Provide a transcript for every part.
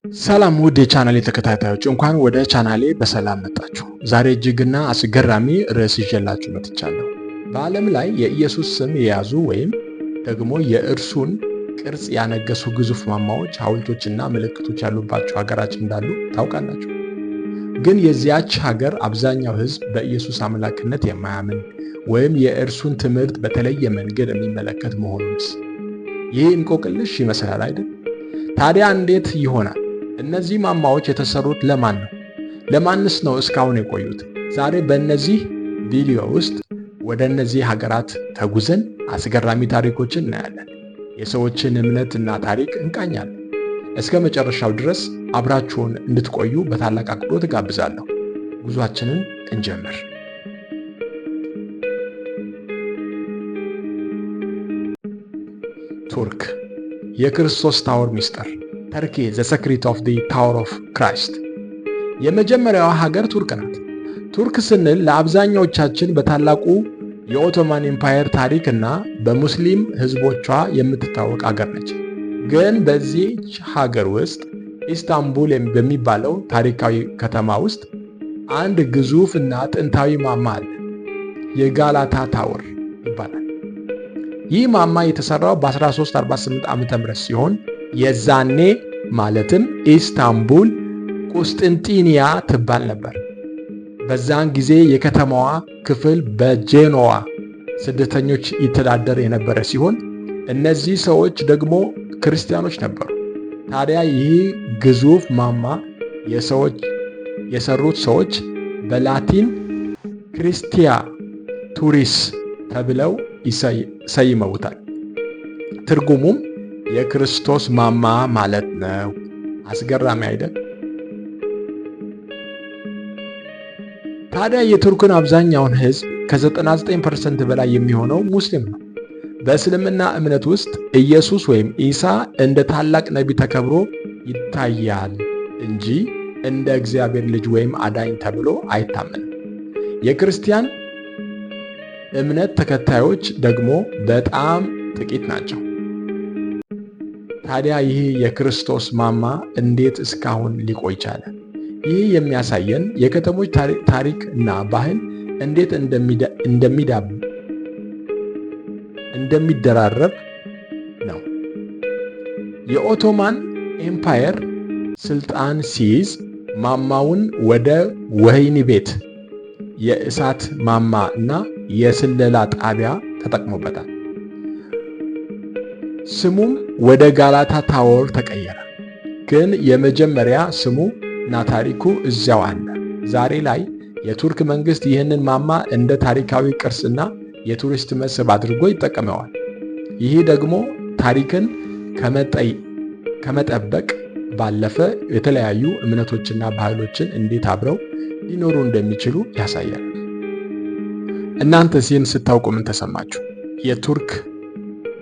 ሰላም ውድ የቻናሌ ተከታታዮች፣ እንኳን ወደ ቻናሌ በሰላም መጣችሁ። ዛሬ እጅግና አስገራሚ ርዕስ ይዤላችሁ መጥቻለሁ። በዓለም ላይ የኢየሱስ ስም የያዙ ወይም ደግሞ የእርሱን ቅርጽ ያነገሱ ግዙፍ ማማዎች፣ ሐውልቶችና ምልክቶች ያሉባቸው ሀገራችን እንዳሉ ታውቃላችሁ። ግን የዚያች ሀገር አብዛኛው ሕዝብ በኢየሱስ አምላክነት የማያምን ወይም የእርሱን ትምህርት በተለየ መንገድ የሚመለከት መሆኑንስ? ይህ እንቆቅልሽ ይመስላል አይደል? ታዲያ እንዴት ይሆናል? እነዚህ ማማዎች የተሰሩት ለማን ነው? ለማንስ ነው እስካሁን የቆዩት? ዛሬ በእነዚህ ቪዲዮ ውስጥ ወደ እነዚህ ሀገራት ተጉዘን አስገራሚ ታሪኮችን እናያለን። የሰዎችን እምነት እና ታሪክ እንቃኛለን። እስከ መጨረሻው ድረስ አብራችሁን እንድትቆዩ በታላቅ አክብሮት እጋብዛለሁ። ጉዟችንን እንጀምር። ቱርክ፣ የክርስቶስ tower ሚስጥር፣ Turkey, the secret of the Tower of Christ። የመጀመሪያዋ ሀገር ቱርክ ናት። ቱርክ ስንል ለአብዛኛዎቻችን በታላቁ የኦቶማን Empire ታሪክ እና በሙስሊም ህዝቦቿ የምትታወቅ ሀገር ነች። ግን በዚህች ሀገር ውስጥ ኢስታንቡል በሚባለው ታሪካዊ ከተማ ውስጥ አንድ ግዙፍ እና ጥንታዊ ማማ አለ። የጋላታ Tower ይባላል። ይህ ማማ የተሰራው በ1348 ዓ.ም ሲሆን የዛኔ ማለትም ኢስታንቡል ቁስጥንጢንያ ትባል ነበር። በዛን ጊዜ የከተማዋ ክፍል በጄኖዋ ስደተኞች ይተዳደር የነበረ ሲሆን እነዚህ ሰዎች ደግሞ ክርስቲያኖች ነበሩ። ታዲያ ይህ ግዙፍ ማማ የሰዎች የሰሩት ሰዎች በላቲን Christi Turris ተብለው ሰይመውታል። ትርጉሙም የክርስቶስ ማማ ማለት ነው። አስገራሚ አይደል? ታዲያ የቱርክን አብዛኛውን ህዝብ ከ99% በላይ የሚሆነው ሙስሊም ነው። በእስልምና እምነት ውስጥ ኢየሱስ ወይም ኢሳ እንደ ታላቅ ነቢይ ተከብሮ ይታያል እንጂ እንደ እግዚአብሔር ልጅ ወይም አዳኝ ተብሎ አይታመንም። የክርስቲያን እምነት ተከታዮች ደግሞ በጣም ጥቂት ናቸው። ታዲያ ይህ የክርስቶስ ማማ እንዴት እስካሁን ሊቆይ ቻለ? ይህ የሚያሳየን የከተሞች ታሪክ እና ባህል እንዴት እንደሚደራረብ ነው። የኦቶማን Empire ስልጣን ሲይዝ ማማውን ወደ ወህኒ ቤት፣ የእሳት ማማ እና የስለላ ጣቢያ ተጠቅሞበታል። ስሙም ወደ ጋላታ Tower ተቀየረ። ግን የመጀመሪያ ስሙ እና ታሪኩ እዚያው አለ። ዛሬ ላይ የቱርክ መንግስት ይህንን ማማ እንደ ታሪካዊ ቅርስና የቱሪስት መስህብ አድርጎ ይጠቀመዋል። ይህ ደግሞ ታሪክን ከመጠበቅ ባለፈ የተለያዩ እምነቶችና ባህሎችን እንዴት አብረው ሊኖሩ እንደሚችሉ ያሳያል። እናንተ ይህን ስታውቁ ምን ተሰማችሁ?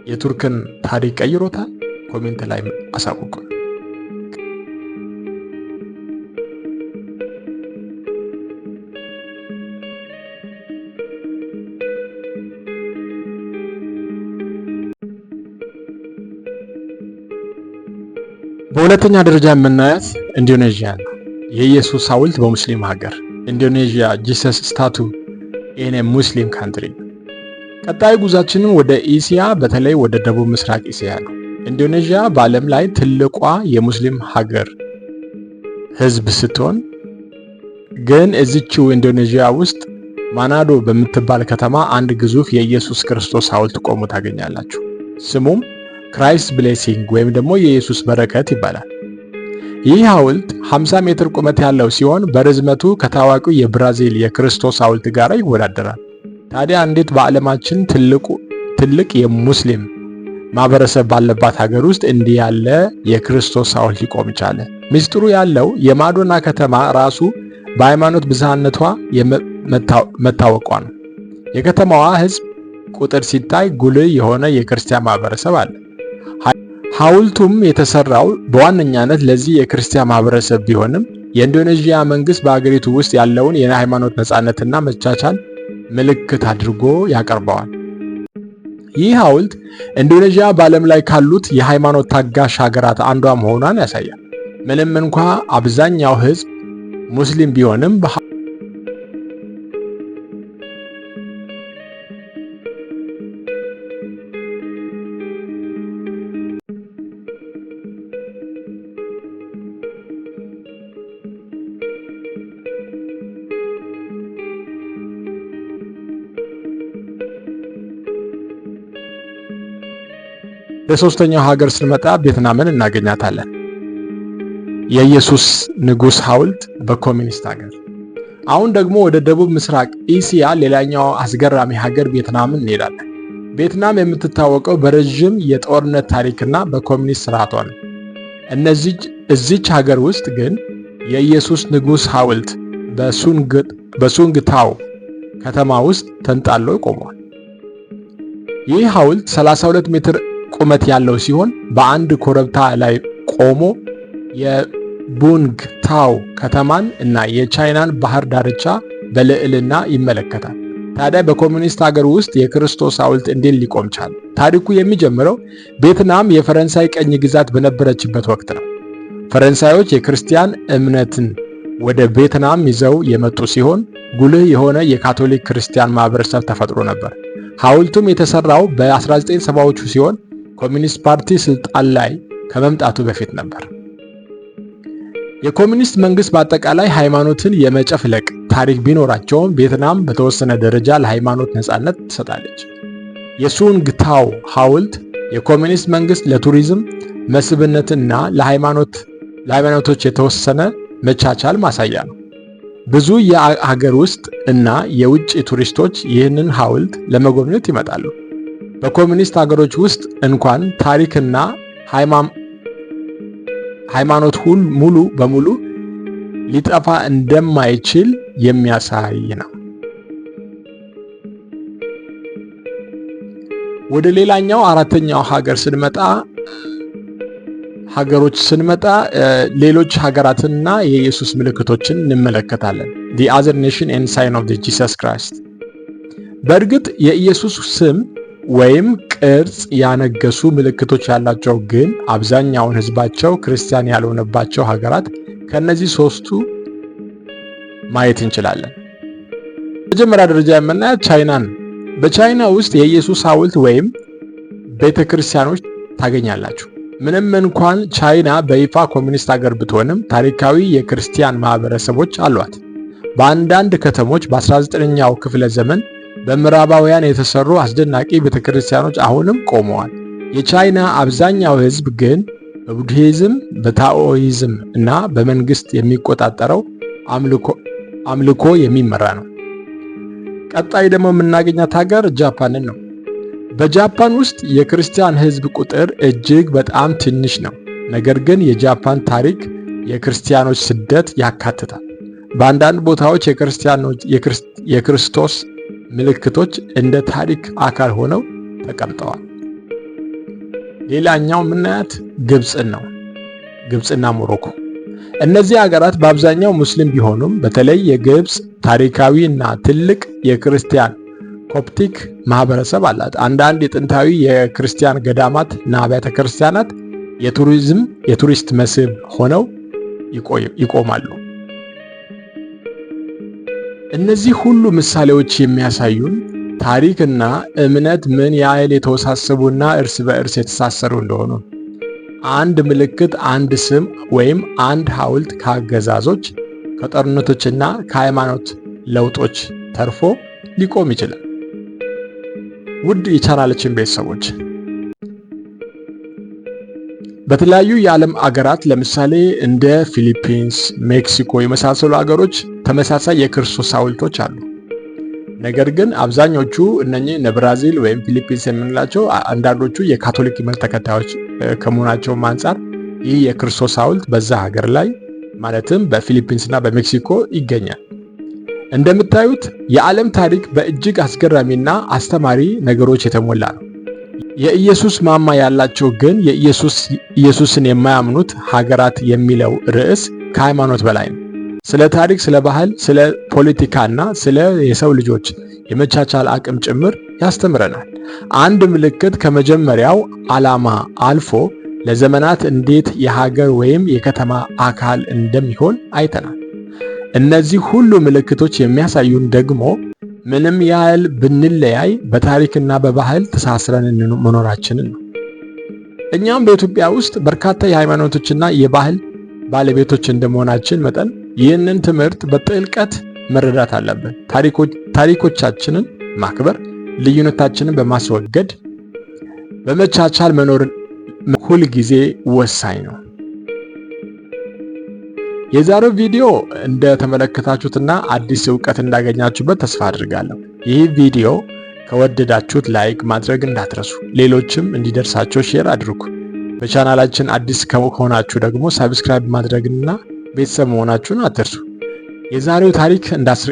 የቱርክን ታሪክ ቀይሮታል? Comment ላይ አሳውቁ። በሁለተኛ ደረጃ የምናያት ኢንዶኔዥያ ነው። የኢየሱስ ሐውልት በሙስሊም ሀገር፣ Indonesia, Jesus statue in Muslim country። ቀጣይ ጉዟችንን ወደ እስያ፣ በተለይ ወደ ደቡብ ምስራቅ እስያ ነው። ኢንዶኔዥያ በዓለም ላይ ትልቋ የሙስሊም ሀገር ህዝብ ስትሆን ግን እዚችው ኢንዶኔዥያ ውስጥ ማናዶ በምትባል ከተማ አንድ ግዙፍ የኢየሱስ ክርስቶስ ሐውልት ቆሞ ታገኛላችሁ። ስሙም Christ Blessing ወይም ደግሞ የኢየሱስ በረከት ይባላል። ይህ ሐውልት 50 ሜትር ቁመት ያለው ሲሆን በርዝመቱ ከታዋቂው የብራዚል የክርስቶስ ሐውልት ጋር ይወዳደራል። ታዲያ እንዴት በዓለማችን ትልቅ የሙስሊም ማህበረሰብ ባለባት ሀገር ውስጥ እንዲህ ያለ የክርስቶስ ሐውልት ሊቆም ቻለ? ሚስጥሩ ያለው የማዶና ከተማ ራሱ በሃይማኖት ብዝሃነቷ መታወቋ ነው። የከተማዋ ሕዝብ ቁጥር ሲታይ ጉልህ የሆነ የክርስቲያን ማህበረሰብ አለ። ሐውልቱም የተሰራው በዋነኛነት ለዚህ የክርስቲያን ማህበረሰብ ቢሆንም የኢንዶኔዥያ መንግስት በአገሪቱ ውስጥ ያለውን የሃይማኖት ነጻነትና መቻቻል ምልክት አድርጎ ያቀርበዋል። ይህ ሐውልት ኢንዶኔዥያ በዓለም ላይ ካሉት የሃይማኖት ታጋሽ ሀገራት አንዷ መሆኗን ያሳያል። ምንም እንኳ አብዛኛው ሕዝብ ሙስሊም ቢሆንም፣ ለሶስተኛው ሀገር ስንመጣ ቪየትናምን እናገኛታለን። የኢየሱስ ንጉሥ ሐውልት በኮሚኒስት ሀገር። አሁን ደግሞ ወደ ደቡብ ምስራቅ እስያ ሌላኛው አስገራሚ ሀገር ቪየትናምን እንሄዳለን። ቪየትናም የምትታወቀው በረዥም የጦርነት ታሪክና በኮሚኒስት ስርዓቷ ነው። እነዚህ እዚች ሀገር ውስጥ ግን የኢየሱስ ንጉሥ ሐውልት በሱንግታው ከተማ ውስጥ ተንጣሎ ቆሟል። ይህ ሐውልት 32 ሜትር ቁመት ያለው ሲሆን በአንድ ኮረብታ ላይ ቆሞ የቡንግ ታው ከተማን እና የቻይናን ባህር ዳርቻ በልዕልና ይመለከታል። ታዲያ በኮሚኒስት ሀገር ውስጥ የክርስቶስ ሐውልት እንዴት ሊቆም ቻለ? ታሪኩ የሚጀምረው ቪየትናም የፈረንሳይ ቅኝ ግዛት በነበረችበት ወቅት ነው። ፈረንሳዮች የክርስቲያን እምነትን ወደ ቪየትናም ይዘው የመጡ ሲሆን ጉልህ የሆነ የካቶሊክ ክርስቲያን ማህበረሰብ ተፈጥሮ ነበር። ሐውልቱም የተሰራው በ1970ዎቹ ሲሆን ኮሚኒስት ፓርቲ ስልጣን ላይ ከመምጣቱ በፊት ነበር። የኮሚኒስት መንግስት በአጠቃላይ ሃይማኖትን የመጨፍለቅ ታሪክ ቢኖራቸውም ቪየትናም በተወሰነ ደረጃ ለሃይማኖት ነጻነት ትሰጣለች። የሱንግ ታው ሐውልት የኮሚኒስት መንግስት ለቱሪዝም መስህብነትና ለሃይማኖቶች የተወሰነ መቻቻል ማሳያ ነው። ብዙ የሀገር ውስጥ እና የውጭ ቱሪስቶች ይህንን ሐውልት ለመጎብኘት ይመጣሉ። በኮሚኒስት ሀገሮች ውስጥ እንኳን ታሪክና ሃይማኖት ሙሉ በሙሉ ሊጠፋ እንደማይችል የሚያሳይ ነው። ወደ ሌላኛው አራተኛው ሀገር ስንመጣ ሀገሮች ስንመጣ ሌሎች ሀገራትንና የኢየሱስ ምልክቶችን እንመለከታለን። The other nation and sign of Jesus Christ። በእርግጥ የኢየሱስ ስም ወይም ቅርጽ ያነገሱ ምልክቶች ያላቸው ግን አብዛኛውን ሕዝባቸው ክርስቲያን ያልሆነባቸው ሀገራት ከነዚህ ሶስቱ ማየት እንችላለን። መጀመሪያ ደረጃ የምናያት ቻይናን። በቻይና ውስጥ የኢየሱስ ሐውልት ወይም ቤተ ክርስቲያኖች ታገኛላችሁ። ምንም እንኳን ቻይና በይፋ ኮሚኒስት ሀገር ብትሆንም ታሪካዊ የክርስቲያን ማህበረሰቦች አሏት። በአንዳንድ ከተሞች በ19ኛው ክፍለ ዘመን በምዕራባውያን የተሰሩ አስደናቂ ቤተክርስቲያኖች አሁንም ቆመዋል። የቻይና አብዛኛው ሕዝብ ግን በቡድሂዝም፣ በታኦይዝም እና በመንግስት የሚቆጣጠረው አምልኮ የሚመራ ነው። ቀጣይ ደግሞ የምናገኛት ሀገር ጃፓንን ነው። በጃፓን ውስጥ የክርስቲያን ሕዝብ ቁጥር እጅግ በጣም ትንሽ ነው። ነገር ግን የጃፓን ታሪክ የክርስቲያኖች ስደት ያካትታል። በአንዳንድ ቦታዎች የክርስቶስ ምልክቶች እንደ ታሪክ አካል ሆነው ተቀምጠዋል። ሌላኛው የምናያት ግብፅን ነው። ግብፅና ሞሮኮ። እነዚህ ሀገራት በአብዛኛው ሙስሊም ቢሆኑም በተለይ የግብፅ ታሪካዊ እና ትልቅ የክርስቲያን ኮፕቲክ ማህበረሰብ አላት። አንዳንድ የጥንታዊ የክርስቲያን ገዳማት እና አብያተ ክርስቲያናት የቱሪዝም የቱሪስት መስህብ ሆነው ይቆማሉ። እነዚህ ሁሉ ምሳሌዎች የሚያሳዩን ታሪክና እምነት ምን ያህል የተወሳሰቡና እርስ በእርስ የተሳሰሩ እንደሆኑ። አንድ ምልክት፣ አንድ ስም ወይም አንድ ሐውልት ከአገዛዞች፣ ከጦርነቶችና ከሃይማኖት ለውጦች ተርፎ ሊቆም ይችላል። ውድ የቻናላችን ቤተሰቦች፣ በተለያዩ የዓለም አገራት ለምሳሌ እንደ ፊሊፒንስ፣ ሜክሲኮ የመሳሰሉ አገሮች ተመሳሳይ የክርስቶስ ሐውልቶች አሉ። ነገር ግን አብዛኞቹ እነኚህ እነ ብራዚል ወይም ፊሊፒንስ የምንላቸው አንዳንዶቹ የካቶሊክ እምነት ተከታዮች ከመሆናቸውም አንጻር ይህ የክርስቶስ ሐውልት በዛ ሀገር ላይ ማለትም በፊሊፒንስ እና በሜክሲኮ ይገኛል። እንደምታዩት የዓለም ታሪክ በእጅግ አስገራሚና አስተማሪ ነገሮች የተሞላ ነው። የኢየሱስ ማማ ያላቸው ግን ኢየሱስን የማያምኑት ሀገራት የሚለው ርዕስ ከሃይማኖት በላይ ነው። ስለ ታሪክ፣ ስለ ባህል፣ ስለ ፖለቲካና ስለ የሰው ልጆች የመቻቻል አቅም ጭምር ያስተምረናል። አንድ ምልክት ከመጀመሪያው ዓላማ አልፎ ለዘመናት እንዴት የሀገር ወይም የከተማ አካል እንደሚሆን አይተናል። እነዚህ ሁሉ ምልክቶች የሚያሳዩን ደግሞ ምንም ያህል ብንለያይ በታሪክና በባህል ተሳስረን መኖራችንን ነው። እኛም በኢትዮጵያ ውስጥ በርካታ የሃይማኖቶችና የባህል ባለቤቶች እንደመሆናችን መጠን ይህንን ትምህርት በጥልቀት መረዳት አለብን። ታሪኮቻችንን ማክበር፣ ልዩነታችንን በማስወገድ በመቻቻል መኖርን ሁል ጊዜ ወሳኝ ነው። የዛሬው ቪዲዮ እንደተመለከታችሁትና አዲስ እውቀት እንዳገኛችሁበት ተስፋ አድርጋለሁ። ይህ ቪዲዮ ከወደዳችሁት like ማድረግ እንዳትረሱ፣ ሌሎችም እንዲደርሳቸው share አድርጉ። በቻናላችን አዲስ ከሆናችሁ ደግሞ subscribe ማድረግና ቤተሰብ መሆናችሁን አትርሱ። የዛሬው ታሪክ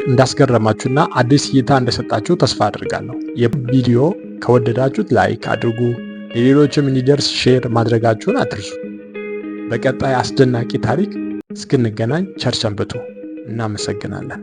እንዳስገረማችሁና አዲስ እይታ እንደሰጣችሁ ተስፋ አድርጋለሁ። የቪዲዮ ከወደዳችሁት like አድርጉ፣ ለሌሎችም እንዲደርስ share ማድረጋችሁን አትርሱ። በቀጣይ አስደናቂ ታሪክ እስክንገናኝ ቸር ሰንብቱ። እናመሰግናለን።